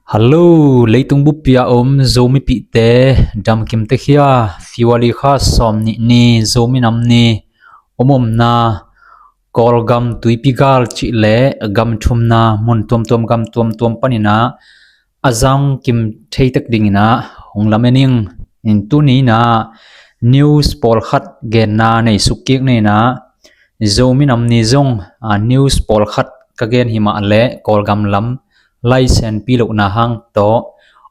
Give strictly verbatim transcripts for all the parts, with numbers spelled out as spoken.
Hallo, leitung buppi a om Zomipihte, damkim te khia. February kha sawm nih ni, Zomi nam ni. Om omna Kawlgam tuipi gal cih leh gam thumna mun tuamtuam gam tuamtuam panin ah a zangkim theitek dingin ah hong lamen ing. In tuni in ah news pawlkhat genna nei suk kik ni in ah, Zomi nam ni zong, ah, news pawlkhat ka gen hi mah leh Kawlgam lam license pi lohna hang tawh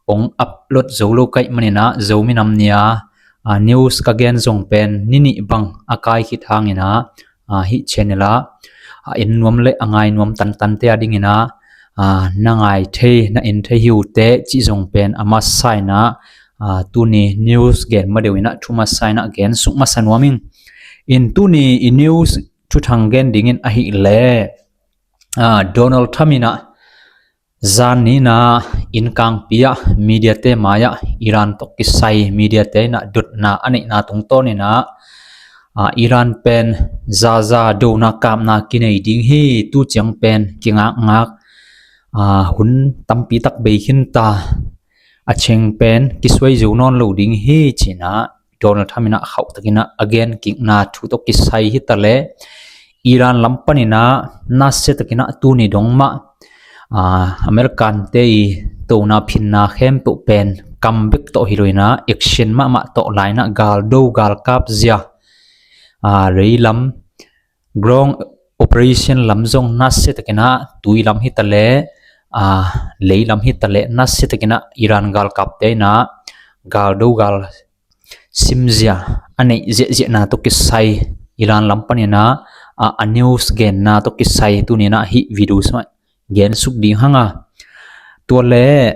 hong upload zo lo ka hih manin ah, Zomi nam ni a, ah, news ka gen zong pen ni nih bang a kai khit hangin ah, ah, hih channel ah, ah, en nuam leh a ngai nuam tantante a dingin ah, ah, na ngai thei, na en thei hi uh teh cih zong pen a masa in ah, ah, tuni news gen ma deuh in ah thu masa in ah gen suk masa nuam ing. In tuni i news thuthang gen dingin ahih leh, ah, Donald Trump in ah zan ni in ah innkangpi ah mediate mai ah Iran tawh kisai mediate in ah dotna a neihna tungtawn in ah, ah, Iran pen zaza dona kapna kinei ding hi, tu ciang pen kingakngak, ah, hun tampi tak bei khin ta, a cheng pen kisuai zo nawn lo ding hi ci in ah Donald Trump in ah khauhtakin ah a gen kikna thu tawh kisai hi ta leh, Iran lam panin ah nasia takin ah tuni dong mah, ah, American te i tona phinna khempeuh pen kam bek tawh hi lo in ah action mahmah tawh la in ah galdo galkap zia, ah, lei lam ground operation lam zong nasia takin ah tui lam hi ta leh, ah, lei lam hi ta leh nasia takin ah Iran galkapte in ah galdo gal simzia a neih ziahziahna tawh kisai Iran lam panin ah, ah, a news genna tawh kisai tuni in ah hih video sungah gen suk ding hang a. Tua leh,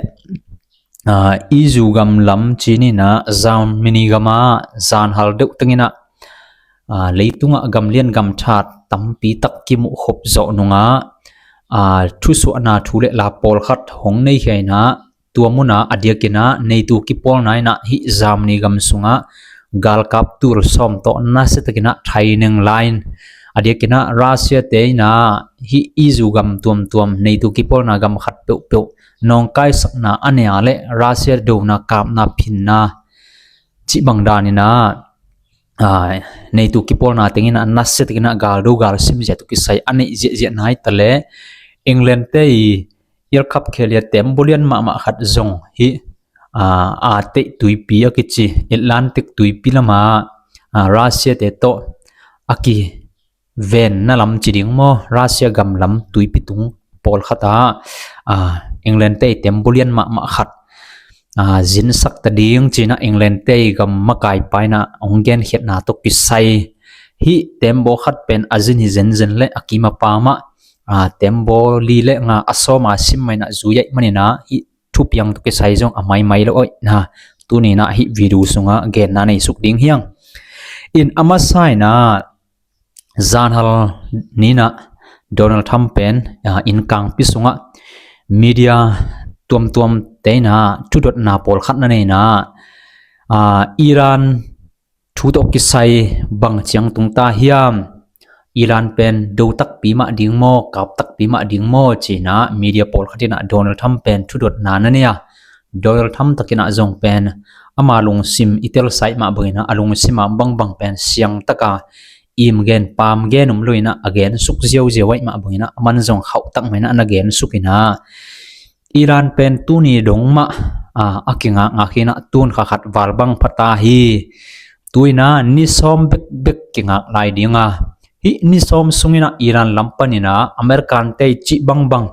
ah, Izu gam lam ci ni in ah Germany gam ah zanhal deuh teng in ah, ah, leitungah gam lian gam that tampi tak kimuh khop zawh nung ah, ah, thusuahna thu leh la pawlkhat hong nei khia in ah, tua mun ah a diakin ah neitu kipawlna in ah hih Germany gam sungah galkap tul sawm tawh nasia takin ah training la in, a diakin ah Russia te in ah hih Izu gam tuamtuam neitu kipawlna gam khat peuhpeuh nawngkaisakna a nei a leh Russia dona kapna phinna cih bang dan in ah, ah, neitu kipawlna teng in ah nasia takin ah galdo gal simzia tawh kisai a neih ziahziahna hi ta leh, England te i World Cup khel a tembaw lian mahmah khat zong hih, ah, Arctic tuipi a kici Atlantic tuipi lam ah, ah, Russia te tawh a kivenna lam ci ding maw, Russia gam lam tuipi tung pawlkhat ah, ah, England te i tembaw lian mahmah khat, ah, zinsak ta ding ci in ah England te i gam makaipa in ah hong genkhiatna tawh kisai, hih tembaw khat pen a zin hi zenzen leh a kim a pam ah, ah, tembaw li leh nga a sawm a sim mah in ah zui ahih manin ah hih thupiang tawh kisai zong a maimai lo ahih na, tuni in ah hih video sungah genna nei suk ding hi ing. In a masa in ah zanhal ni in ah Donald Trump pen, ah, innkangpi sungah media tuamtuamte in ah thudotna pawlkhat na nei in ah, ah, Iran thu tawh kisai bang ciang tung ta hiam, Iran pen do takpi mah ding maw, kap takpi mah ding maw ci in ah media pawlkhat in ah Donald Trump pen thudotna na nei a, Donald Trump takin ah zong pen ama lungsim i telsa ahih mah bangin ah a lungsim ah bangbang pen siang tak a im gen pam gen om lo in ah a gen suk ziauziau ahih mah bangin ah aman zong khauhtak mah in ah na gen suk in ah, Iran pen tuni dong mah, ah, a kingakngak hi in ah tun kha khat val bang pha ta hi. Tu in ah ni sawm bekbek kingak lai ding a, hih ni sawm sung in ah Iran lam panin ah American te i cih bangbang,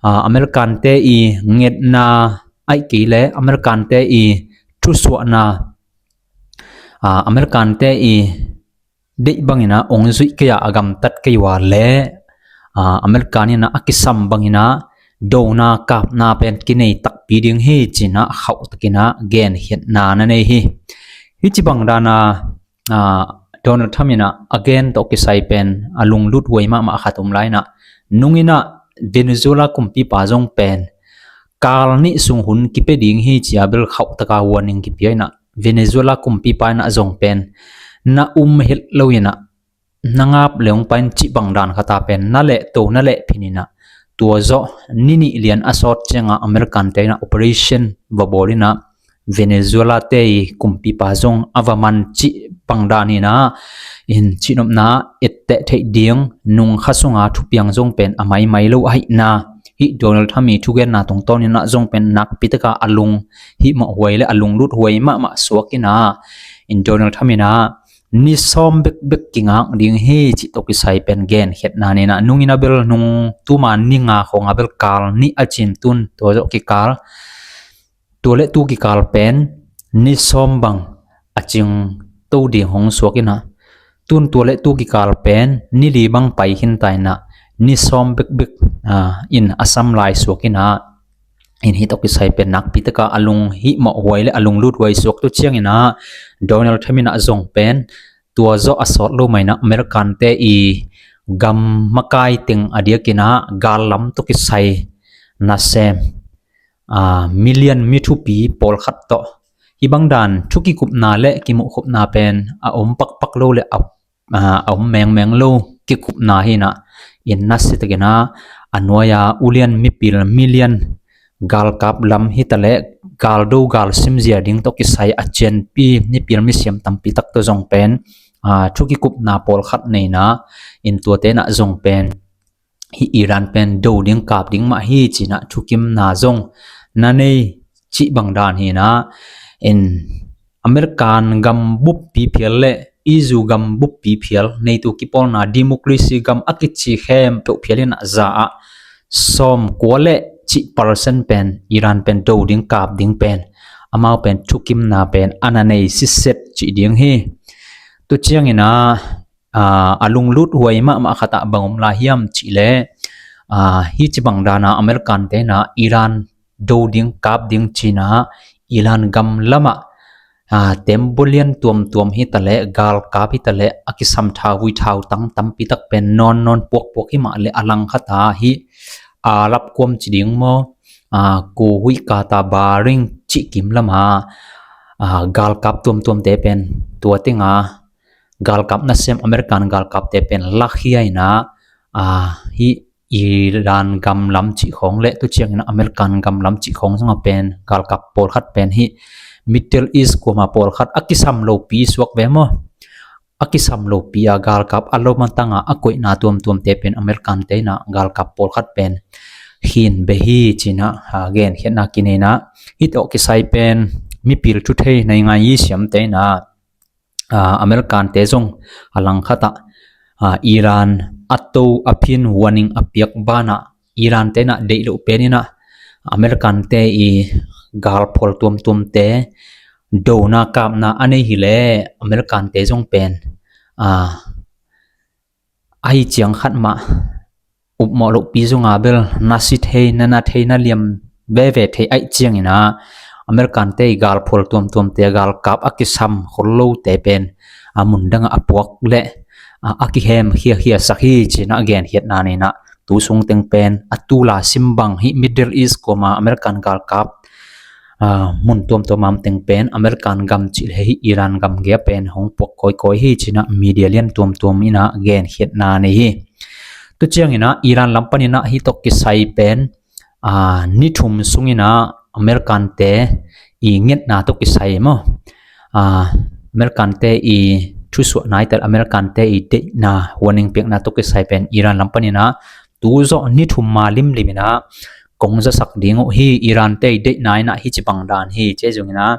ah, American te i ngetna ahih kei leh American te i thusuahna, ah, American te i deih bangin ah hong zuih kei a, a gamtat kei uh a leh, ah, American in ah a kisam bangin ah dona kapna pen kinei takpi ding hi ci in ah khauhtakin ah genkhiatna na nei hi. Hih ci bang dan a, ah, Donald Trump in ah a gen tawh kisai pen a lunglut huai mahmah khat om lai in ah, nung in ah Venezuela kumpipa zong pen kal nih sung hun kipia ding hi ci a bel khauhtak a warning kipia in ah, Venezuela kumpipa in ah zong pen na um het lo in ah, na ngap leh hong pai in cih bang dan khat a pen na lehto na lehphin in ah, tua zawh ni nih lian a sawt ciangah American te in ah operation va bawl in ah Venezuela te i kumpipa zong a va man cih bang dan hi in ah, in cihnopna etteh theih ding nungkha sunga thupiang zong pen a maimai lo ahihna hih Donald Trump i thugenna tungtawn in ah zong pen nakpi taka a lung hih mawh huai le a lunglut huai mahmah suak in ah, in Donald Trump in ah ni sawm bekbek kingak ding hi cih tawh kisai pen genkhiatna nei in ah, nung in ah bel nung tuma ni nga khawng a bel kal nih a cin, tun tua zawh kikal, tua le tu kikal pen ni sawm bang a cing to ding hong suak in ah, tun tua le tu kikal pen ni li bang pai khin ta in ah, ni sawm bekbek, ah, in a sam lai suak in ah, in hih tawh kisai pen nakpi taka a lung hih mawh huai le a lunglut huai suak. Tua ciang in ah Donald Trump in ah zong pen tua zawh a sawt lo mah in ah American te i gam makai teng a diak in ah gal lam tawh kisai nasem, ah, million mi thupi pawlkhat tawh hih bang dan thu kikupna le kimuhkhupna pen a om pakpak lo le a, ah, a om mengmeng lo kikupna hi in ah, in nasia tak in ah a nuai-a ulian mipil million galkap lam hi ta leh, galdo galsim zia ding tawh kisai a cianpi mipil misiam tampi tak tawh zong pen, ah, thu kikupna pawlkhat nei in ah, in tuate in ah zong pen hih Iran pen do ding kap ding mah hi ci in ah thukimna zong na nei cih bang dan hi in ah, in American gam buppi phial le E U gam buppi phial, NATO kipawlna democracy gam a kici khempeuh phial in ah za ah sawmkua le cih percent pen Iran pen do ding kap ding pen amau pen thukimna pen a na nei sitset cih ding hi. Tua ciang in ah, ah, a lunglut huai mahmah khat ah bang om lai hiam cih leh, ah, hih ci bang dan ah American te in ah Iran do ding kap ding ci in ah Iran gam lam ah, ah, tembaw lian tuamtuam hi ta leh, galkap hi ta leh, a kisam thauvui thautang tampi tak pen nawn nawn puakpuak hi mah leh, a langkhat ah hih Arab kuam ci ding maw, ah, Kuwait, Qatar, Bahrain cih kim lam ah, ah, galkap tuamtuamte pen tua teng ah galkap nasem American galkapte pen lakhia in ah, ah, hih Iran gam lam cih khawng le tua ciang in ah American gam lam cih khawng zong ah pen galkap pawlkhat pen hih Middle East kuama pawlkhat a kisam lopi suak ve maw, a kisam lopi a galkap a lo mantang ah a koihna tuamtuamte pen American te in ah galkap pawlkhat pen khin beh hi ci in ah, ah, genkhiatna kinei in ah, hih tawh kisai pen mipil thu thei nai ngai i siamte in ah, ah, American te zong a langkhat ah, ah, Iran a to a phin warning a piak ban ah Iran te in ah deih loh pen in ah American te i galphual tuamtuamte dona kapna a nei hi leh American te zong pen, ah, ahi ciang khat mah upmawh lohpi zong ah bel na si thei, na na thei, na liam veve thei ahih ciang in ah American te i galphual tuamtuamte galkap a kisam khol lote pen a mun dang ah a puak le, ah, a kihem khiakhiasak hi ci in ah genkhiatna nei in ah, tu sung teng pen a tula sim bang hih Middle East kuama American galkap, ah, mun tuamtuam a om teng pen American gam cih leh hih Iran gam gei ah pen hong puak kawikawi hi ci in ah media lian tuamtuam in ah genkhiatna nei hi. Tua ciang in ah Iran lam pan in ah hih tawh kisai pen, ah, ni thum sung in ah American te i ngetna tawh kisai maw, ah, American te i thusuahna hi ta leh American te i deihna warning piakna tawh kisai pen Iran lam pan in ah tu zawh ni thum ma limlim in ah kong zasak ding uh hi, Iran te i deihna in ah hih ci bang dan hi ci zong in ah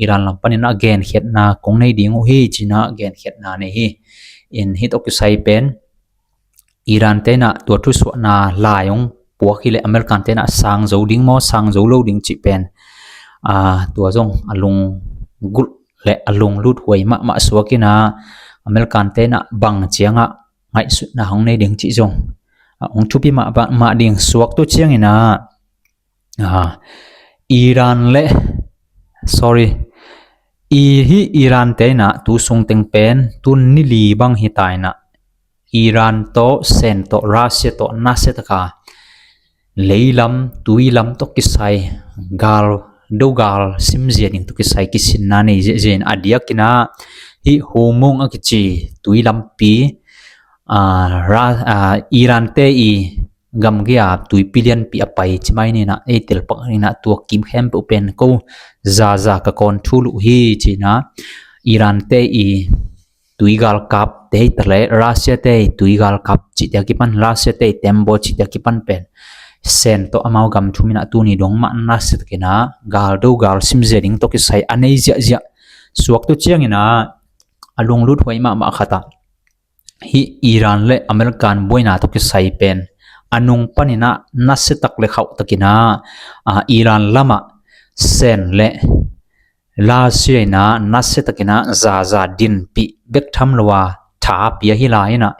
Iran lam pan in ah genkhiatna kong nei ding uh hi ci in ah genkhiatna nei hi. In hih tawh kisai pen Iran te in ah tua thusuahna lai hong puak hi leh American te in ah sang zo ding maw, sang zo lo ding cih pen, ah, tua zong a lunggulh le a lunglut huai mahmah suak in ah American te in ah bang ciang ah ngaihsutna hong nei ding cih zong, ah, hong thupi mahmah ding suak. Tua ciang in ah, ah, Iran le, sorry, i hih Iran te in ah tu sung teng pen tun ni li bang hi ta in ah Iran tawh, Sen tawh, Russia tawh nasia tak a leilam tuilam tawh kisai galdo galsim zia ding tawh kisai kisinna nei ziahziah in a diak in ah hih Hormuz a kici tuilampi, ah, Ra-, ah, Iran te i gamgi a tuipi lianpi a pai ci mai ni in ah, ei telpak in ah tua kim khempeuh pen ko zaza ka kawn thulu hi ci in ah, Iran te i tui galkap te hi ta leh, Russia te i tui galkap cihte a kipan, Russia te i tembaw cihte a kipan pen Sen tawh amau gam thum in ah tuni dong mah nasia takin ah gal do gal simzia ding tawh kisai a nei ziahziah suak. Tu ciangin ah a lunglut huai mahmah khat ah hih Iran le American buaina tawh kisai pen a nung panin ah nasia tak le khauh takin ah, ah, Iran lamah Sen le Russia in ah nasia takin ah zaza dinpih bek tham lo a tha pia hi lai in ah,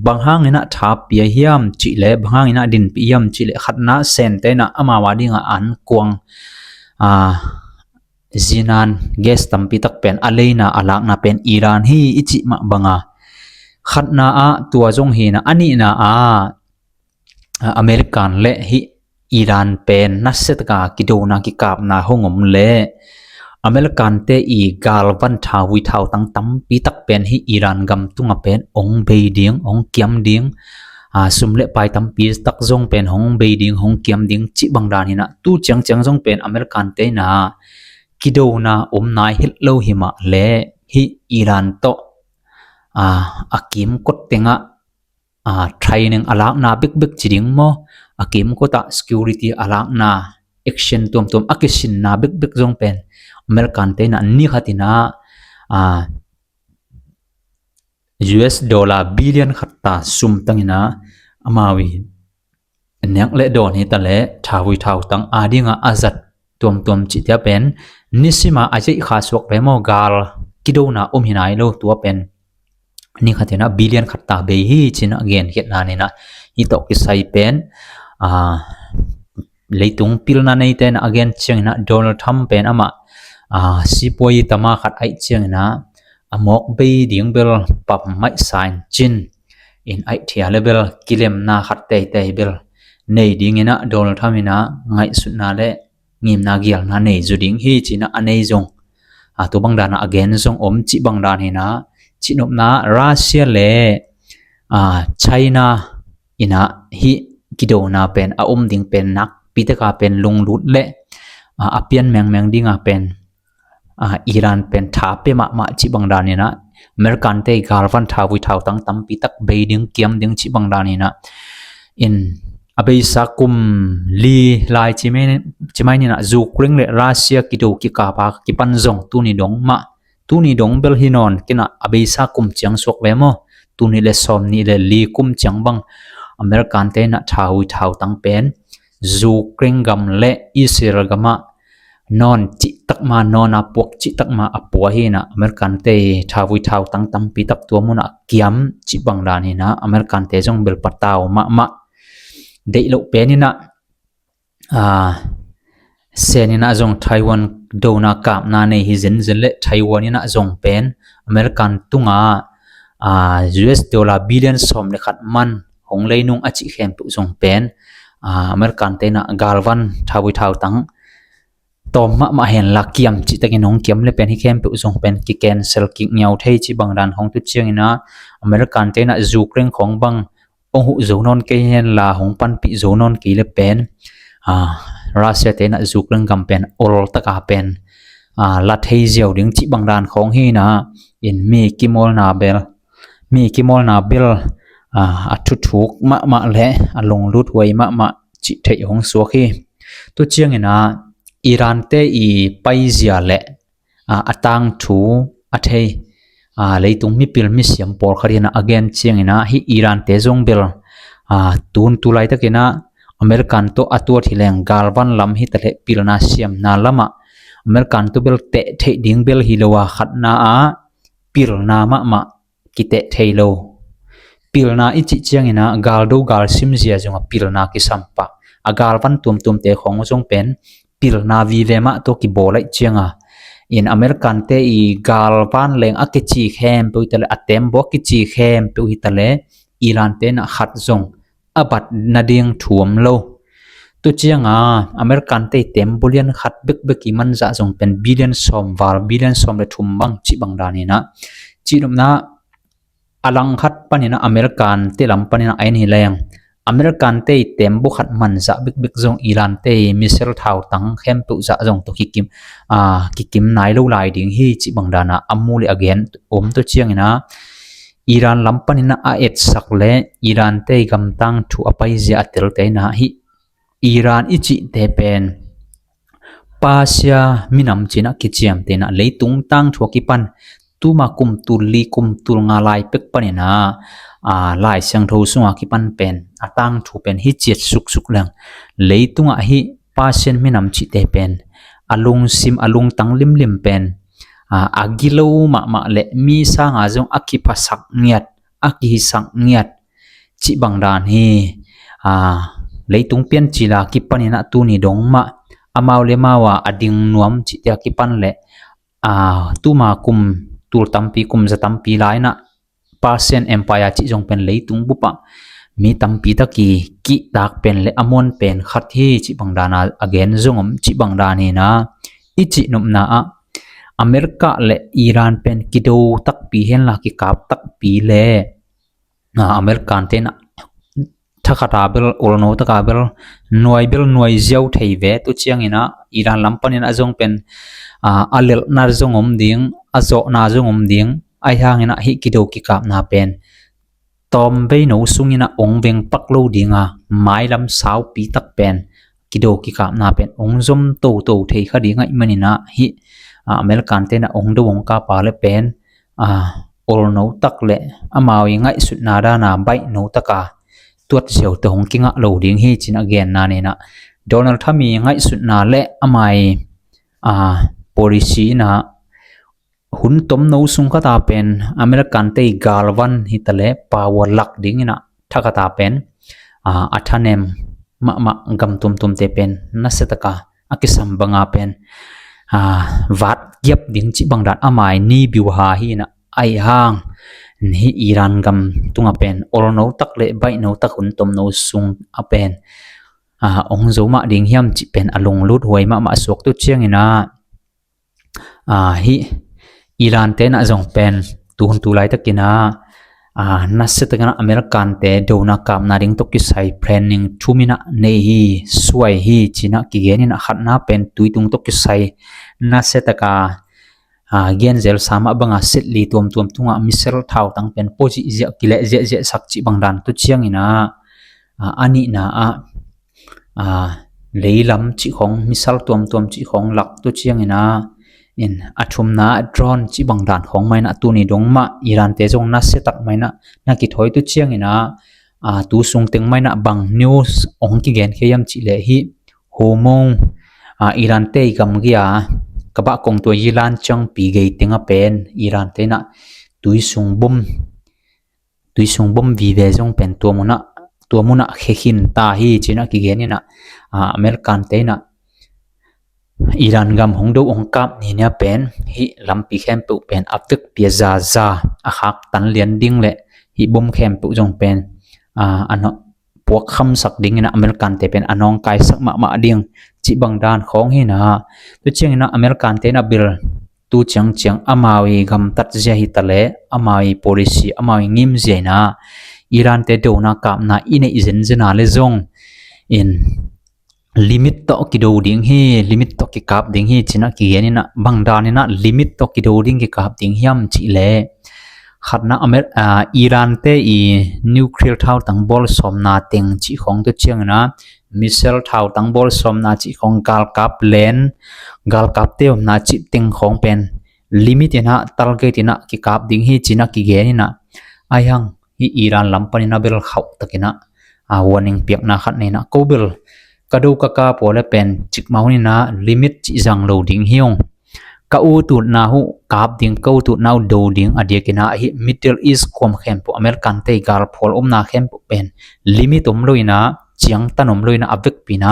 bang hangin ah tha pia hiam cih leh, bang hangin ah dinpih hiam cih leh, khatna Sen te in ah amau a ding ah an kuang, ah, zinan gas tampi tak pen a leina a lakna pen Iran hi i cih mah bang a, khatna ah tua zong hi in ah, a nihna ah American le hih Iran pen nasia taka kidona kikapna hong om leh American te i galvan thauvui thautang tampi tak pen hih Iran gam tunga pen hong bei ding, hong kiam ding, ah, sum le pai tampi tak zong pen hong bei ding, hong kiam ding cih bang dan hi in ah, tu ciangciang zong pen American te in ah kidona om nai het lo hi mah leh hih Iran tawh, ah, a kimkot tengah, ah, training a lakna bekbek ci ding maw, a kimkot ah security a lakna action tuamtuam a kisinna bekbek zong pen American te in ah ni khat in ah, ah, U S dollar billion khat ta sum tang in ah amau i nek le dawn hi ta leh thauvui thautang a ding ah a zat tuamtuam cihte a pen nisim a a zeih kha suak ve maw, gal kidona om hi nai lo, tua pen ni khat in ah billion khat ta bei hi ci in ah a genkhiatna ni in ah, hih tawh kisai pen, ah, leitung pilna neite in ah a gen ciangin ah Donald Trump pen amah, ah, sipuai tama khat ahih ciangin ah a mawk bei ding bel pam maih sa in cin in, ahih thia le bel kilemna khat teitei bel nei ding in ah Donald Trump in ah ngaihsutna le ngimna gialna nei zu ding hi ci in ah a nei zong, ah, tua bang dan ah a gen zong om cih bang dan hi in ah, cihnopna Russia le, ah, China in ah hih kidona pen a om ding pen nakpi taka pen lunglut le, ah, a pian mengmeng ding a pen, ah, Iran pen tha pia mahmah cih bang dan hi in ah, American te i galvan thauvui thautang tampi tak bei ding, kiam ding cih bang dan hi in ah, in a beisa kum li lai ci mai, ci mai ni in ah Ukraine le Russia kido kikap a kipan zong tuni dong mah, tuni dong bel hi nawn kei in ah a beisa kum ciang suak ve maw, tuni le sawm nih le li kum ciang bang American te in ah thauvui thautang pen Ukraine gam le Israel gam ah nawn cih tak ma, nawn a puak cih tak ma a pua hi in ah, American te i thauvui thautang tampi tak tua mun ah kiam cih bang dan hi in ah, American te zong bel patau mahmah. Deih loh pen in ah, ah, Sen in ah zong Taiwan dona kapna nei hi zenzen le Taiwan in ah zong pen American tunga, ah, U S dollar billion sawm le khat man hong lei nung a cih khempeuh zong pen, ah, American te in ah galvan thauvui thautang tawm mahmah hen la kiam cih takin hong kiam le pen hih khempeuh zong pen ki cancel kik ngiau thei cih bang dan khawng. Tu ciangin ah American te in ah Ukraine khawng bang hong huh zo nawn kei hen la, hong panpih zo nawn kei le pen, ah, Russia te in ah Ukraine gam pen ol taka pen, ah, la thei ziau ding cih bang dan khawng hi in ah, in mi kimawlna bel, mi kimawlna bel, ah, a thuthuk mahmah le a lunglut huai mahmah cih theih hong suak hi. Tu ciangin ah Iran te i paizia le, ah, a tangthu a thei, ah, leitung mipil misiam pawlkhat in ah a gen ciangin ah hih Iran te zong bel, ah, tun tu laitakin ah American tawh a tuat hi leng galvan lam hi ta leh pilna siamna lamah American tawh bel teh theih ding bel hi lo a, khatna ah pilna mahmah kiteh thei lo. Pilna i cih ciangin ah galdo galsimzia zong a pilna kisam pah. A galvan tuamtuamte khawng zong pen pilna vive mah tawh kibawl ahih ciang a, in American te i galvan leng a kici khempeuh hi ta leh, a tembaw a kici khempeuh hi ta leh, Iran te in ah khat zong a bat nading thu om lo. Tu ciang a American te i tembaw lian khat bekbek i manzah zong pen billion sawm val, billion sawm le thum bang cih bang dan in ah, cihnopna a langkhat panin ah American te lam panin ah a en hi leng, American te i tembaw khat man zah bekbek zong Iran te i missile thautang khempeuh zah zong tawh kikim, a, kikim nai lo lai ding hi cih bang dana a mu le a gen om. Tua ciangina Iran lam panina a etsak le Iran te i gamtang thu a paizia a telte ina hi Iran i cihte pen Persia minam cina kiciamte ina leitung tangthu a kipan tuma kum tul li kum tul nga lai pek panina, a, Lai Siangtho sunga kipan pen a tangthu pen hi ciat suksuk leng leitungah hi Persian minam cihte pen a lungsim a lungtang limlim pen, a, a gilo mahmah le mi sanga zong a kiphasak ngiat a kihisak ngiat cih bang dan hi. A, leitung piancila kipanina tuni dong mah amau le mau a a ding nuam cihte a kipan le, a, tuma kum tul tampi kum za tampi laina Persian Empire cih zong pen leitung bupah mi tampi taki kihtak pen le a muan pen khat hi cih bang dana a gen zong om. Cih bang dan hina i cih nopna ah America le Iran pen kido takpi henla kikap takpi le, a, American te ina thakhata bel olno taka bel nuai bel nuai ziau thei ve. Tua ciangina Iran lam panina zong pen, a, a lelhna zong om ding a zawhna zong om ding. Ahi hangina hi kido kikapna pen tawm veino sungina ong veng pak lo dinga mailam saupi tak pen kido kikapna pen ong zom toto thei kha ding ahih manina hi, a, American te ina ong do ong kapa le pen, a, olno tak le amau i ngaihsutna dana baihno taka tuat ziau tawh hong kingah lo ding hi cina genna nina Donald Trump i ngaihsutna le amai, a, policy ina hun tomno sung khata pen American te i galvan hitale power lak dingina thakhata pen, a, a thanem mahmah gam tuamtuamte pen nasiataka a kisam banga pen, a, vat giap ding cih bang dan amai ni biuha hina ahi hang hi Iran gam tunga pen olno tak le baihno tak hun tomno sung a pen, a, ong zo mah ding hiam cih pen a lunglut huai mahmah suak. Tua ciangina, a, hi Iran te ina zong pen tuhun tu laitakina, a, nasiatakina American te dona kapna ding tawh kisai planning thumina nei hi suai hi cina kigenina khatna pen tuitung tawh kisai nasiataka, a, genzel sama banga setli tuamtuam tunga missile thautang pen pawzihziah kilehziahziah sak cih bang dan. Tua ciangina, a, a nihna ah, a, leilam cih khong missile tuamtuam cih khong lak. Tua ciangina in a thumna drone cih bang dan khong maina tuni dong mah Iran te zong nasiatak maina na kithawi. Tua ciangina, a, tu sung teng maina bang news ong kigen khe hiam cih leh hi Hormuz, a, Iran te i gamgia ka bah kong tua Iran ciangpi gei tenga pen Iran te ina tuisung bom tuisung bom vive zong pen tua muna tua muna khekhin ta hi cina kigenina, a, American te ina Iran gam hong do hong kap ni nia pen hi lampi khempeuh pen a vekpi a zaza a khak tan lian ding le hi bom khempeuh zong pen, a, a no puak khamsak dingina American te pen a nawngkaisak mahmah ding cih bang dan khong hina. Tua ciangina American te ina bil tu ciangciang amau i gamtat zia hitale amau i policy amau i ngim zia ina Iran te dona kapna i neih zenzena le zong in limit tawh kido ding hi, limit tawh kikap ding hi cina kigenina bang danina limit tawh kido ding kikap ding hiam cih le khatna Amer-, a, Iran te i nuclear thautang bawl sawmna teng cih khong. Tua ciangina missile thautang bawl sawmna cih khong galkap len galkap te omna cih teng khong pen limit ina target ina kikap ding hi cina kigenina ahi hang hi Iran lam panina bel khauh takina, a, warning piakna khat neina ko bel ka do ka kap uh le pen cikmah hunina limit cih zang lo ding hi ung. Ka ututna uh kap ding ka ututna uh do ding a diakina hi Middle East kuam khempeuh American te i galphual omna khempeuh pen limit om lo ina ciangtan om lo ina a vekpi ina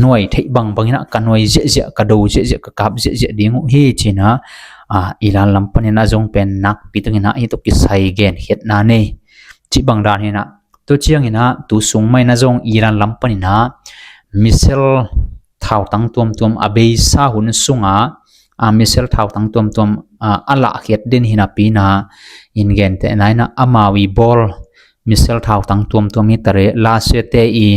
nuai theih bangbang ina ka nuai ziahziah ka do ziahziah ka kap ziahziah ding uh hi cina, a, Iran lam panina zong pen nakpi takina hi tawh kisai genkhiatna nei cih bang dan hina. Tua ciangina tu sung maina zong Iran lam panina missile thautang tuamtuam a beisa hun sunga, a, missile thautang tuamtuam, a, a lahkhiat den hina pina in gentehna ina amau i bawl missile thautang tuamtuam hi ta leh, Russia te i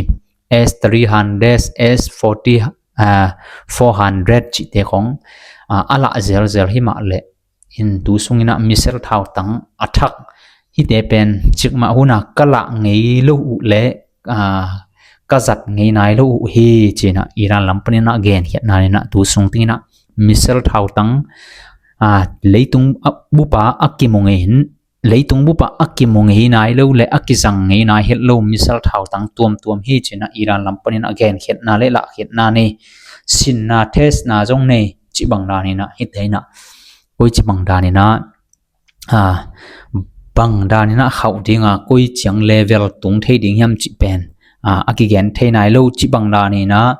S three hundred, S forty, ah, four hundred cihte khong, ah, a lah zelzel hi mah leh, in tu sungin ah missile thautang a thak hite pen cikmah hun ah ka lah ngei lo uh leh, ah, ka zat ngei nai lo uh hi, ci-in ah Iran lam panin ah genkhiatna in ah tu sung tengin ah missile thautang, ah, leitung, ah, bup ah a kimu ngei in, leitung bup ah a kimu ngei nai lo leh a kizang ngei nai het lo missile thautang tuamtuam hi, ci-in ah Iran lam panin ah genkhiatna leh lahkhiatna nei, sinna, testna zong nei, cih bang danin ah hite in ah, koici bang danin ah, ah, bang danin ah khauh ding a, koiciang level tung thei ding hiam cih pen, ah, a kigen thei nai lo, cih bang danin ah,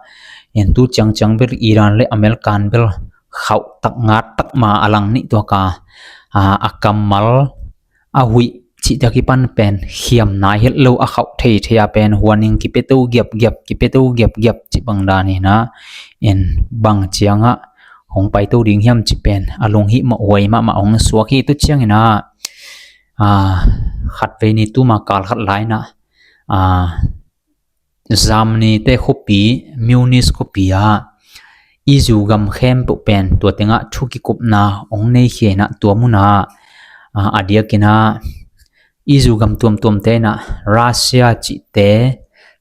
en tu ciangciang bel Iran leh American bel khauh tak, ngat tak ma a lang nih tuak a, ah, a kammal, a huih cihte a kipan pen khiam nai het lo, a khauh theithei a pen huaning kipia to giapgiap, kipia to giapgiap, cih bang danin ah, en bang ciang ah hong pai to ding hiam cih pen a lunghimawh huai mahmah hong suak hi. Tu ciangin ah, ah, khatvei ni tuma kal khat lai-in ah, ah, Germany te khuapi, Munich khuapi ah, E U gam khempeuh pen tua tengah thu kikupna hong neikhia in ah, tua mun ah, ah, a diakin ah, E U gam tuamtuamte in ah, Russia cihte,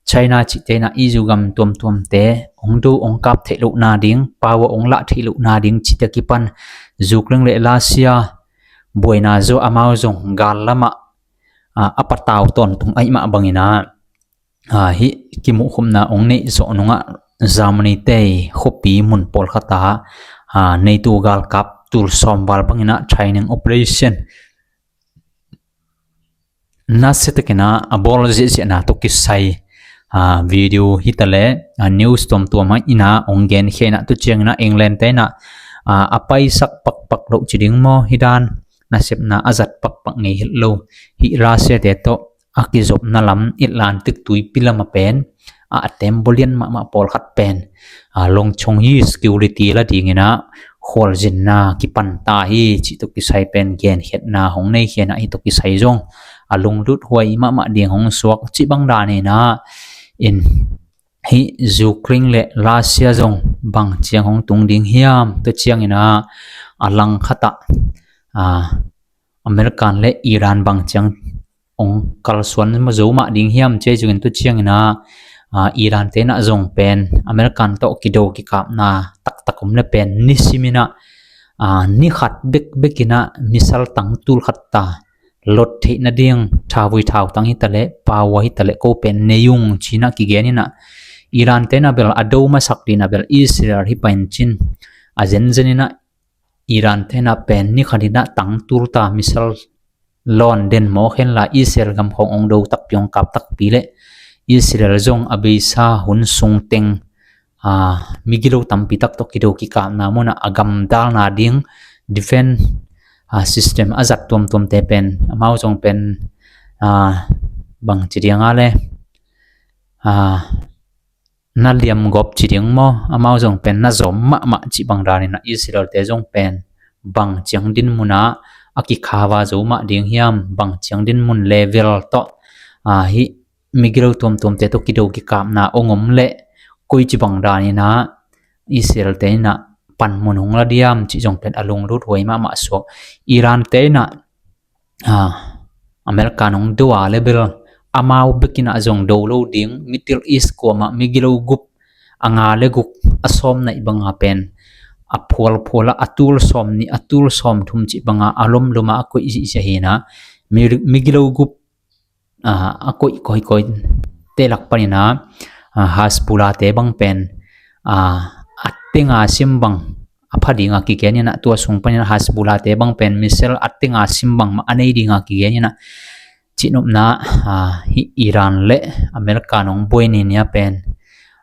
China cihte in ah, E U gam tuamtuamte hong do, hong kap theih lohna ding, power hong lah theih lohna ding cihte a kipan Ukraine leh Russia buaina zaw, amau zong gal lamah, ah, a patau tawntung ahih mah bangin ah, ah, hih kimuhkhopna hong neih zawh nungah Germany te khuapi mun pawlkhat ah, ah, NATO galkap tul sawm val bangin ah training operation nasia takin ah a bawl ziahziahna tawh kisai, ah, video hi ta leh, ah, news tuamtuam ah in ah hong genkhia in ah, tu ciangin ah England te in ah, ah, a paisak pakpak loh ci ding maw, hih dan nasepna a zat pakpak ngei het lo, hih Russia te tawh a kizopna lam, Atlantic tuipi lam ah pen, ah, a tembaw lian mahmah pawlkhat pen, ah, longchong hi, security la dingin ah khualzinna kipan ta hi, cih tawh kisai pen genkhiatna hong neikhia in ah, hih tawh kisai zong a lunglut huai mahmah ding hong suak, cih bang danin ah, in hih Ukraine leh Russia zong bang ciang hong tung ding hiam, tua ciangin ah a langkhat ah, ah, American leh Iran bang ciang hong kalsuan zo mah ding hiam, ci zongin tu ciangin ah, ah, Iran te in ah zong pen American tawh kido kikapna taktak om leh pen nisim in ah, ah, ni khat bekbek in ah missile tang tul khat ta lot theih nading, thavui thautang hi ta leh, power hi ta leh, ko pen nei ung ci-in ah kigen in ah, Iran te in ah bel a do masak dingin ah bel Israel hi pah in cin, a zenzen in ah Iran te in ah pen ni khat in ah tang tul ta missile lawn den mawk hen la, Israel gam khawng hong do takpi, hong kap takpi leh Israel zong a beisa hun sung teng, ah, migilo tampi tak tawh kido kikapna mun ah a gamdalna ding defense, ah, system a zat tuamtuamte pen amau zong pen, ah, bang ci ding a leh, ah, na liamgawp ci ding maw, amau zong pen na zawm mahmah, cih bang danin ah Israel te zong pen bang ciang dinmun ah a kikhava zo mah ding hiam, bang ciang dinmun level tawh, ah, hih migilo tuamtuamte tawh kido kikapna hong om leh, koici bang danin ah Israel te in ah panmun hong la diam, cih zong pen a lunglut huai mahmah suak. Iran te in ah, ah, American hong do a leh bel amau bek in ah zong do lo ding, Middle East kuamah migilo gup, a nga leh guk, a sawm naih bang ah pen a phualphual ah a tul sawm nih, a tul sawm thum cih bang ah a lomlom ah a koih ziahziah hi in ah, mi, migilo gup, ah, a koih kawikawi te lak panin ah, ah, Hezbollah te bang pen, ah, a tenga sim bang a pha ding a kigen in ah, tua sung panin ah Hezbollah te bang pen missile a tenga sim bang mah a nei ding a kigen in ah, cihnopna, ah, hih Iran leh American hong buai ni ni a pen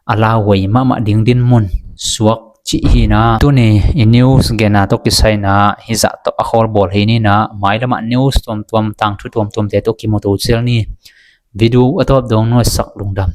a lauhuai mahmah ding dinmun suak cih hi in ah. Tuni i news genna tawh kisai in ah hih zah tawh a khawl bawl hi ni in ah, mailam ah news tuamtuam, tangthu tuamtuamte tawh kimu to zel ni. Video a tawp dong nuaisak lungdam.